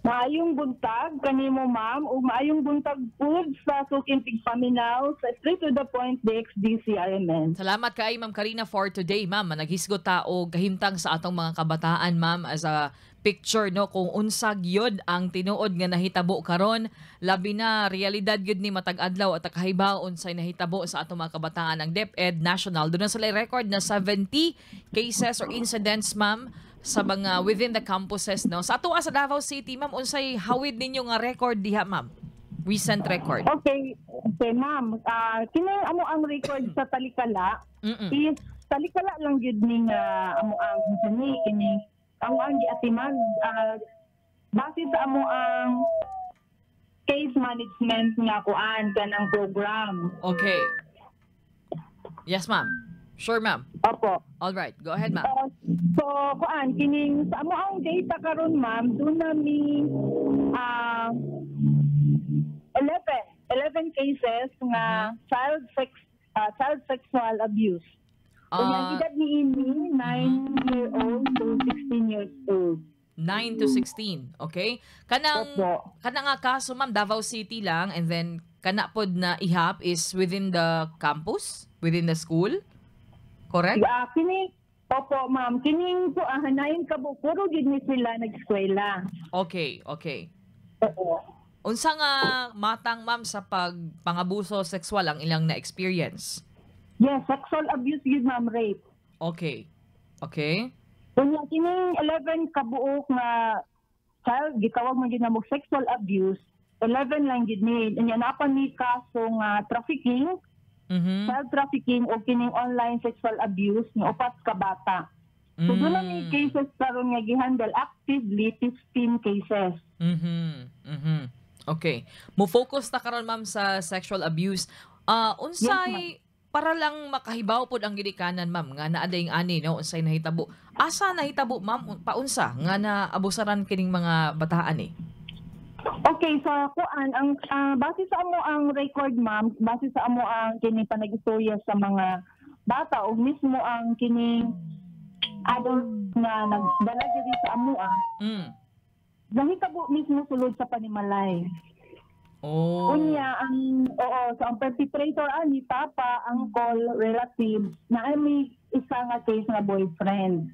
Maayong buntag kanimo, ma'am, ug maayong buntag pud sa suking tigpaminaw sa Straight to the Point DXDC RMN. Salamat kay Ma'am Karina for today, ma'am. Naghisgot ta og kahimtang sa atong mga kabataan, ma'am, as a picture, no, kung unsa gyud ang tinuod nga nahitabo karon, labi na realidad gyud ni matag adlaw at kahibaw unsay nahitabo sa atong mga kabataan. Ang DepEd National, duna sila record na 70 cases or incidents, ma'am, sa mga within the campuses, no? Sa ato sa Davao City, ma'am, unsay hawid ninyo nga record diha, ma'am, recent record? Okay, ma'am. Kini amo ang record sa talikala is talikala lang gyud ni nga amo ang kini kini amo ang giatiman base sa amo ang case management nga kuan kanang program. Okay, yes, ma'am. Sure, ma'am. Opo. All right, go ahead, ma'am. So kuan kining sa amo ang data karon, ma'am, duna mi 11 cases nga child sexual abuse. Unya ang edad ni ini 9 year old to 16 years old. 9 to 16, okay? Kanang Opo. Kana nga kaso, ma'am, Davao City lang, and then kana pod na ihap is within the campus, within the school? Correct? Ah, kini, opo, ma'am, kining ko nine ka buok puro gid ni sila nag-eskwela. Okay. Oo. Unsa nga matang, ma'am, sa pagpangabuso sexual ang ilang na-experience? Yes, sexual abuse yun, ma'am, rape. Unya kining 11 kabuok nga child gitawag man gyud namo sexual abuse, 11 lang gid ni. Unya naa pa ni kaso nga trafficking, child trafficking o kining online sexual abuse nga upat ka bata. So duna ni cases karon nga gihandle actively, 15 cases. Okay. Mo focus ta karon, ma'am, sa sexual abuse. Unsay para lang makahibaw pod ang ginikanan, ma'am, nga naa dayng ani, no, unsay nahitabo. Asa nahitabo, ma'am, paunsa nga naabusaran kining mga bataan eh? Okay, sa kuan ang base sa amo ang record, ma'am, base sa amo ang kining panag-istorya sa mga bata o mismo ang kining adult nga nagdala diri sa amo nahitabo mismo sulod sa panimalay. Unya ang, oo, so ang perpetrator ani papa, uncle, relative, na may isa nga case nga boyfriend.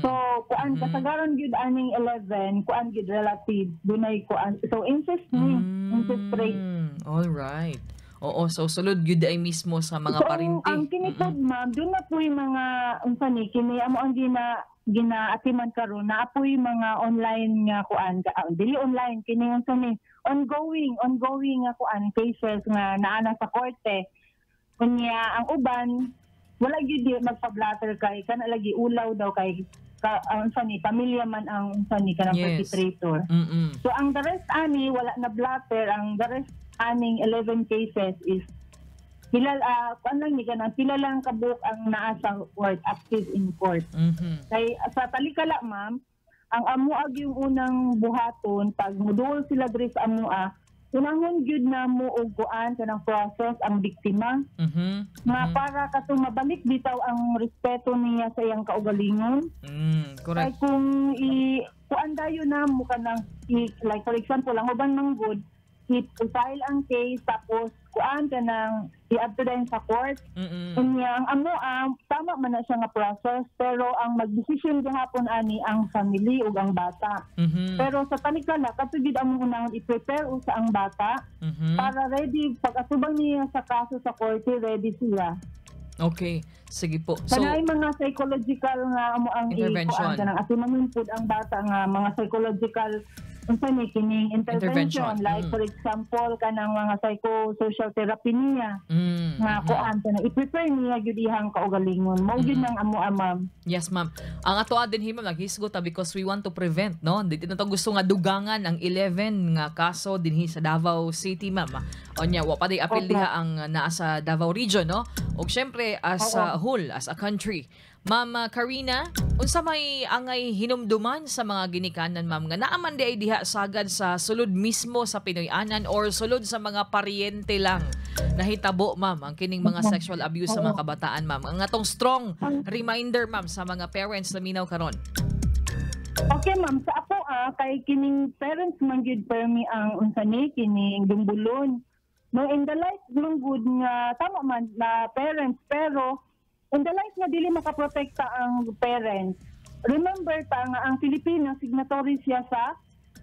So kuan kasagaran gyud aning 11 kuan gyud relative, dunay kuan, so incest ni, incest rape. All right. Oo, so sulod gyud ay mismo sa mga So, parinti. ang kini pod, ma'am, duna po'y mga unsa ni kini amo ang ginaatiman karon, naa po'y mga online nga kuan, dili online, kini unsa ni ongoing nga kuan cases nga naa na sa korte. Unya ang uban wala gyud di magpa-blatter kay kana lagi ulaw daw kay ka, ang unsa ni pamilya man ang unsa ni kanang perpetrator. So ang the rest ani wala na blatter, ang the rest aning 11 cases is pila kuan lang ni kanang pila lang kabuok ang naa sa court, active in court. Kay sa talikala, ma'am, ang amoa yung unang buhaton pag muduol sila diri sa amoa, unahon gyud namo og kuan kanang process ang biktima nga para katong mabalik bitaw ang respeto niya sa iyang kaugalingon. Kay kung i kuan dayon namo kanang i, like for example, ang uban man gud i-file ang case tapos kuan kanang i-adto dayon sa court. Unya ang amo tama man na siya nga process, pero ang magdesisyon gihapon ani ang family ug ang bata. Pero sa talikala, kadto gid among unahon i-prepare usa ang bata para ready pag atubang niya sa kaso sa korte, ready siya. Okay. Sige po. So, Kanay mga psychological nga amo ang Intervention. I-kuan kanang atimanon pud ang bata nga mga psychological unsa ni kining intervention, Intervention, like for example kanang mga psychosocial therapy niya nga kuan kanang i-prepare niya gyud iyang kaugalingon. Mao gyud nang amo, ma'am. Yes, ma'am. Ang ato din ma'am, naghisgot ta because we want to prevent, no? Dito na to gusto nga dugangan ang 11 nga kaso dinhi sa Davao City, ma'am. Onya, wa pa day apil diha ang naa sa Davao Region, no? Og syempre as a whole, as a country. Ma'am Karina, unsa may angay hinumduman sa mga ginikanan, ma'am, nga naa man di ay diha sagad sa sulod mismo sa Pinoy-anan or sulod sa mga paryente lang nahitabo, ma'am, ang kining mga sexual abuse sa mga kabataan, ma'am? Ang atong strong reminder, ma'am, sa mga parents na minaw karon. Okay, ma'am, sa ako Kay kining parents man gyud permi ang unsa ni kining dumbulon. No, in the light man gud nga tama man na parents, pero in the light nga dili makaprotekta ang parents. Remember ta nga ang Pilipinas, signatory siya sa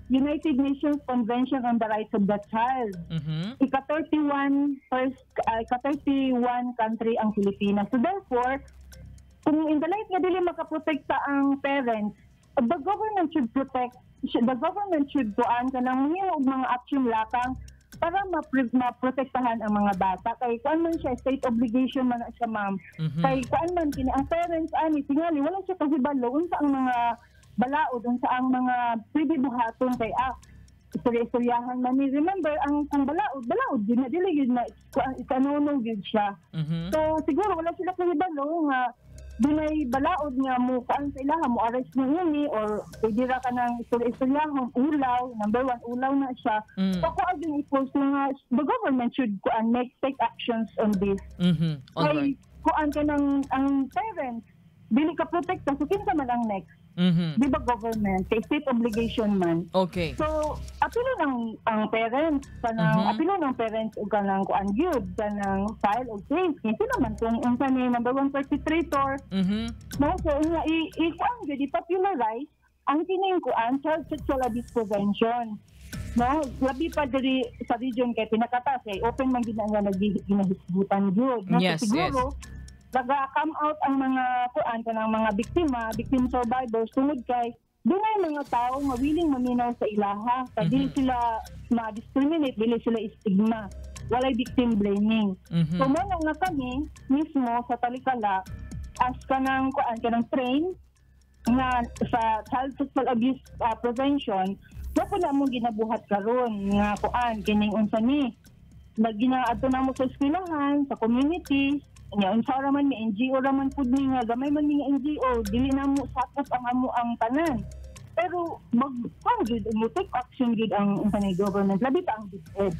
United Nations Convention on the Rights of the Child. Ika-31 first ika-31 country ang Pilipinas. So therefore, kung in the light nga dili makaprotekta ang parents, the government should protect, the government should kuan kanang mahimo og mga action lakang para maprotektahan ang mga bata, kay kuan man siya, state obligation man na siya, ma'am. Kay kuan man kini, ang parents ani tingali wala siya kahibalo unsa ang mga balaod, unsa ang mga pwede buhaton, kay istorya-istoryahan man ni. Remember, ang kung balaod, balaod gyud na, dili gyud na kuan, ikanuno gyud siya. So siguro wala sila kahibalo nga dunay balaod nga mo kuan sa ilaha, mo arrest ni ini or pwede ra ka ng istorya-istoryahon, ulaw, number one, ulaw na siya. So ako ang i-post nga the government should kuan, make take actions on this. Kay kuan ka ng ang parents dili ka protekta, so kinsa man ang next? Di ba government? Kay state obligation man. So, apilo ng ang parents, kanang apilo ng parents og kanang kuan gyud, kanang file og case. Kay sila man kung unsa ni number one perpetrator, no? So nga i kuan gyud, i-popularize ang kining kuan, child sexual abuse prevention. No, labi pa diri sa region kay pinakataas, kay open man gyud na nga naginahisgutan gyud. No? So, siguro naga-come out ang mga kuan, kanang mga biktima, victim survivors, tungod kay dunay mga tao nga willing maminaw sa ilaha. Kay dili sila ma-discriminate, dili sila stigma. Walay victim blaming. So mo na nga kami mismo sa Talikala as kanang kuan, kanang train nga sa child sexual abuse prevention, mo po na mo ginabuhat karon nga kuan, kining unsa ni nagina-adto na mo sa eskwelahan, sa community nya. Unsa ra man ni, NGO ra man pud ni, nga gamay man ni nga NGO, dili na mo sakop ang amo ang tanan, pero mag kuan gyud mo, take action gyud ang unsa ni government, labi pa ang DepEd.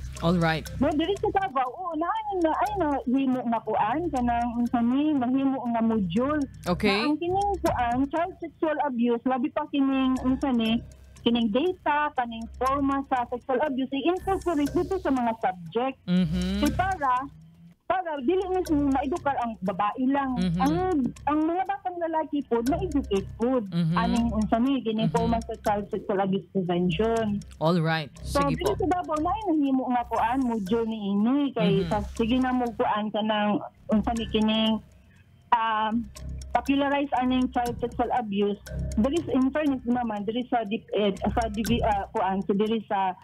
No, diri sa Davao, oo, na ay na ay na himo nga kuan, kanang unsa ni mahimo nga module. Na ang kining kuan, child sexual abuse, labi pa kining unsa ni kining data, kaning forma sa sexual abuse, i-incorporate dito sa mga subject. Kay para dili mismo maedukar ang babae lang. Ang mga batang lalaki po ma-educate po. Aning unsa ni kining forma sa child sexual abuse prevention. So, Sige dili po. sa Davao na ay nahimo nga kuan module ni ini kay sa sige na mo kuan kanang unsa ni kining popularize aning child sexual abuse. There is, in fairness naman, there is sa DepEd, sa DV, kuan, so there is sa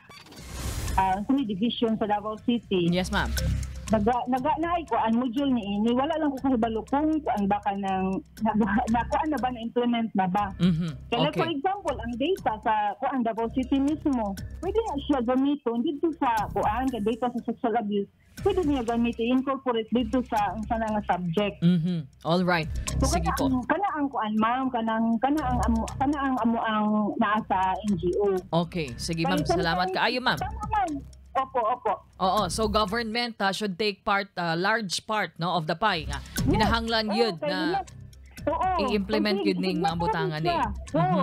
sa division sa Davao City. Yes, ma'am. Naga na ay kuan module ni ini. Wala lang ko kahibalo kung kuan ba ka ng na kuan na ba, na implement na ba. Kaya like, for example, ang data sa kuan Davao City mismo, pwede na siya gamiton dito sa kuan kay data sa sexual abuse. Pwede niya gamitin, incorporate dito sa unsa na nga subject. All right. So Sige kana po. ang kana ang kuan, ma'am, kanang kana ang amo ang naa sa NGO. Okay. Sige, ma'am. Kay Salamat sometimes- kaayo, ma'am. Tama man. Opo. Oo, so government should take part, large part, no, of the pie nga. Kinahanglan gyud kay na i-implement kay gyud ning mga signatory butangan ni. siya. Oo.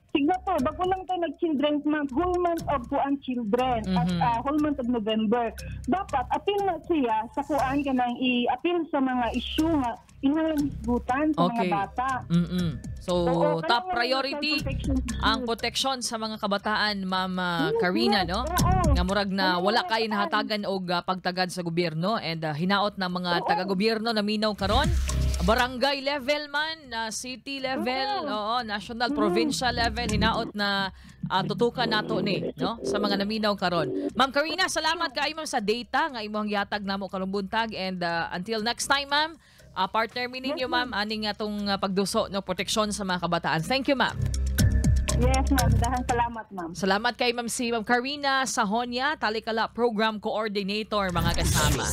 Signato, bago lang tayo nag-Children's Month, whole month of kuan children, at whole month of November. Dapat appeal na siya sa kuan, kanang i-appeal sa mga issue nga inyong hisgutan sa mga bata. So, Oo, top kailangan ng priority child protection issues. Ang proteksyon sa mga kabataan, Ma'am Karina, no? Oo. Nga murag na wala kay kuan. Nahatagan og pagtagad sa gobyerno and hinaot ng mga taga-gobyerno na minaw karon, barangay level man, city level, oo, national, provincial level, hinaot na tutukan nato ni, no, sa mga naminaw karon. Ma'am Karina, salamat kaayo, ma'am, sa data nga imong gihatag namo karong buntag and until next time, ma'am, partner mi ninyo, ma'am, aning atong pagduso, no, proteksyon sa mga kabataan. Thank you, ma'am. Yes, ma'am. Daghang salamat, ma'am. Salamat kay Ma'am si Ma'am Karina Sahonia, Talikala Program Coordinator, mga kasama.